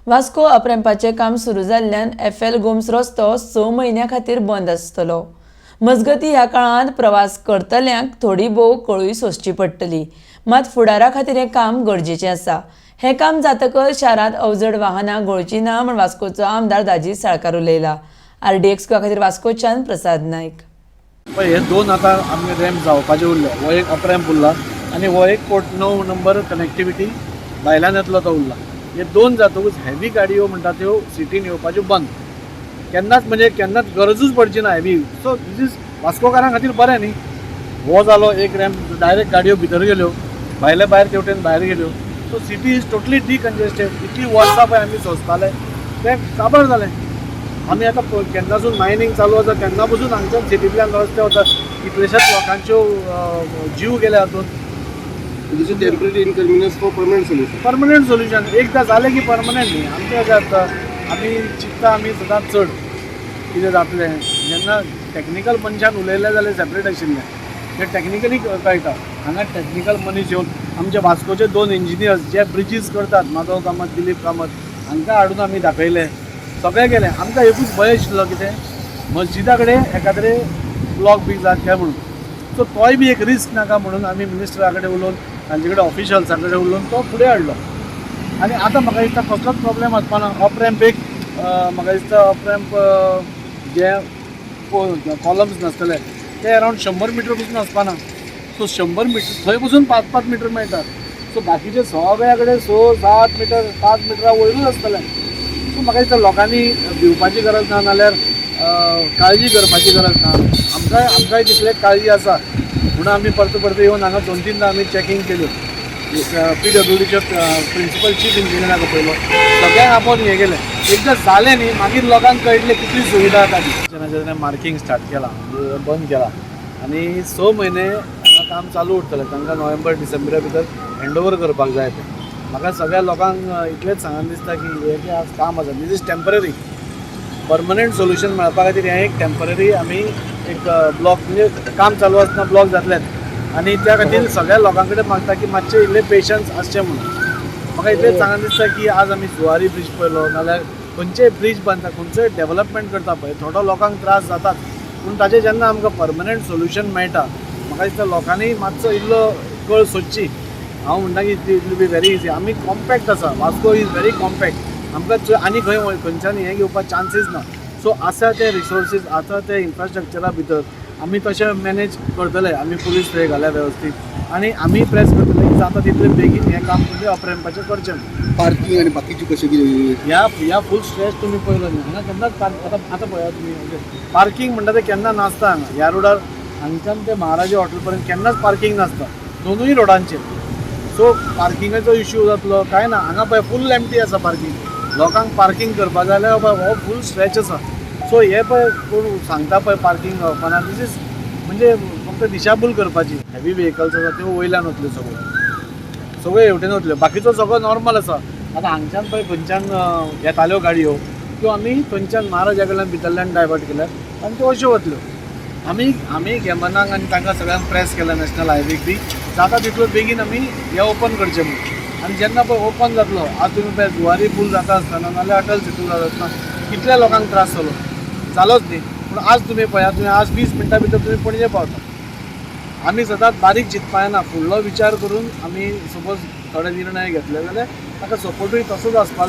वास्को अपरॅम्पाचें काम सुरू जाल्ल्यान एफ.एल. गोम्स रस्तो 6 म्हयन्यां खातीर बंद आसतलो. मजगतीं ह्या काळांत प्रवास करतल्यांक थोडी भोव कळूय सोंसची पडटली. मात फुडारा खातीर हें काम गरजेचें आसा. हें काम जातकच शारांत अवजड वाहनां घोळची ना म्हूण वास्कोचो आमदार दाजी साळकार उलयला. आरडीएक्स खातीर वास्कोच्यान प्रसाद नायक. पळय, हे दोन आतां आमगे रॅम्प जावपाचे उरले. हो एक अप रॅम्प उरला आनी हो एक कोट 9 नंबर कनेक्टिविटी भायल्यान येतलो तो उरला. हे दोन जातकूच हेवी गाडयो म्हणटा त्यो सिटीन येवपाच्यो बंद. केन्नाच, म्हणजे केन्नाच गरजूच पडची ना हेवी. सो these is वास्कोकारां खातीर बरें न्ही. हो जालो एक रॅम्प, डायरेक्ट गाडयो भितर गेल्यो, भायले भायर तेवटेन भायर गेल्यो. So city is totally decongested. इतलीं वर्सां पळय आमी सोंसताले तें काबार जालें. आमी आतां केन्नासून मायनींग चालू आसा तेन्ना पसून हांगच्यान सिटींतल्यान रस्ते वतात. कितलेश्याच लोकांच्यो जीव गेले हातूंत. This is temporary inconvenience for permanent solution. Permanent solution एकदां जालें की परमनंट न्ही. आमचें कशें आसता, आमी चिंत्ता आमी सदांच चड कितें जातलें. जेन्ना टॅक्निकल मनशान उलयलें जाल्यार सेपरेट आशिल्लें, तें टॅक्निकली कळटा. हांगा टॅक्निकल मनीस येवन, आमचे वास्कोचे दोन इंजिनियर्स जे ब्रिजीस करतात, माधव कामत, दिलीप कामत, हांकां हाडून आमी दाखयले, सगळें केलें. आमकां एकूच भंय आशिल्लो, कितें मस्जिदा कडेन एकाद्रे ब्लॉक बी जात काय म्हणून. सो तोय बी एक रिस्क नाका म्हणून आमी मिनिस्टरा कडेन उलोवन, तांचे कडेन ऑफिशल्सां कडेन उलोवन तो फुडें हाडलो. आनी आतां म्हाका दिसता कसलोच प्रॉब्लेम वचपा ना. अप रॅम्प एक म्हाका दिसता अप रॅम्प जे कॉलम्स नासतले ते अरावंड 100 मिटर पसून वचपा ना. सो 100 मिटर थंय पसून 5-5 मिटर मेळटा. सो बाकीचे सगळ्या कडेन 6, 7 मिटर, 5 मिटरा वयरूच आसतलें. सो म्हाका दिसता लोकांनी भिवपाची गरज ना, नाल्यार काळजी करपाची गरज ना. आमकांय तितले काळजी आसा म्हणून आमी परते परते येवन हांगा दोन तिनदां आमी चॅकींग केल्यो. पीडब्ल्यूडीच्या प्रिंसिपल चीफ इंजिनियराक आपयलो, सगळ्यांक आपोवन हें केलें. एकदां जालें न्ही, मागीर लोकांक कळटलें कितली सुविधा आसा ती. जेन्ना मार्कींग स्टार्ट केलां, म्हणजे बंद केलां आनी 6 म्हयने हांगा काम चालू उरतलें. तांकां नोव्हेंबर डिसेंबरा भितर हँड ओवर करपाक जाय तें. म्हाका सगळ्या लोकांक इतलेंच सांगन दिसता की हें जें आज काम आसा, this is temporary. Permanent solution मेळपा खातीर हें एक टेंपररी आमी एक ब्लॉक, म्हणजे काम चालू आसतना ब्लॉक जातलेच. आनी त्या खातीर सगळ्या लोकां कडेन मागता की मातशें इल्लें पेशन्स आसचें म्हणून. म्हाका इतलेंच सांगन दिसता की आज आमी जुवारी ब्रीज पळयलो, नाल्यार खंयचेय ब्रीज बांदता, खंयचोय डेवलपमेंट करता पळय, थोडो लोकांक त्रास जातात. पूण ताजें जेन्ना आमकां परमनंट सोल्युशन मेळटा, म्हाका दिसता लोकांनी मातसो इल्लो कळ सोदची. हांव म्हणटा की it will be very easy. आमी कॉम्पॅक्ट आसा, Vasco is very compact. आमकां आनी खंय खंयच्यान हें घेवपाक चान्सीस ना. सो आसा ते रिसोर्सीस, आसा ते इन्फ्रास्ट्रक्चरा भितर आमी तशें मॅनेज करतले. आमी पुलीस थंय घाल्या वेवस्थीत आनी आमी प्रेस करतले की जाता तितले बेगीन हें काम तुमी अपरॅम्पाचें करचें म्हणून. पार्किंग आणि बाकीची कशी कितें? ह्या ह्या फूल स्ट्रेच तुमी पळयलो न्ही, हांगा केन्नाच पार्क, आतां आतां पळयात तुमी, पार्किंग म्हणटा तें केन्ना नासता हांगा. ह्या रोडार हांगच्यान ते महाराजा हॉटेल पर्यंत केन्नाच पार्किंग नासता दोनूय रोडांचेर. सो पार्किंगाचो इश्यू जातलो काय ना. हांगा पळय, फूल एम्प्टी आसा पार्किंग. लोकांक पार्किंग करपा जाल्यार पळय, हो फूल स्ट्रेच आसा. सो हे पळय कोण सांगता पळय पार्किंग गावपाना, these is म्हणजे फक्त दिशाभूल करपाची. हेवी व्हेकल्स आसा त्यो वयल्यान वतल्यो, सगळ्यो सगळ्यो हेवटेन वतल्यो, बाकीचो सगळो नॉर्मल आसा. आतां हांगच्यान पळय खंयच्यान येताल्यो गाडयो, त्यो आमी थंयच्यान महाराजा कडल्यान भितरल्यान डायवर्ट केल्यात आनी त्यो अश्यो वतल्यो. आमी गेमनाक आनी तांकां सगळ्यांक प्रेस केला, नॅशनल हायवेक बी, जाता तितलो बेगीन आमी हे ओपन करचें म्हणून. आनी जेन्ना पळय ओपन जातलो, आज तुमी पळय जुवारी पूल जाता आसतना नाल्यार अटल सेतू जाता आसतना कितल्या लोकांक त्रास जालो? जालोच न्ही? पूण आज तुमी पळयात, तुमी आज 20 मिनटां भितर तुमी पणजे पावता. आमी सदांच बारीक चिंतपा जायना, फुडलो विचार करून आमी सपोज थोडे निर्णय घेतले जाल्यार ताका सपोर्टूय तसोच आसपा.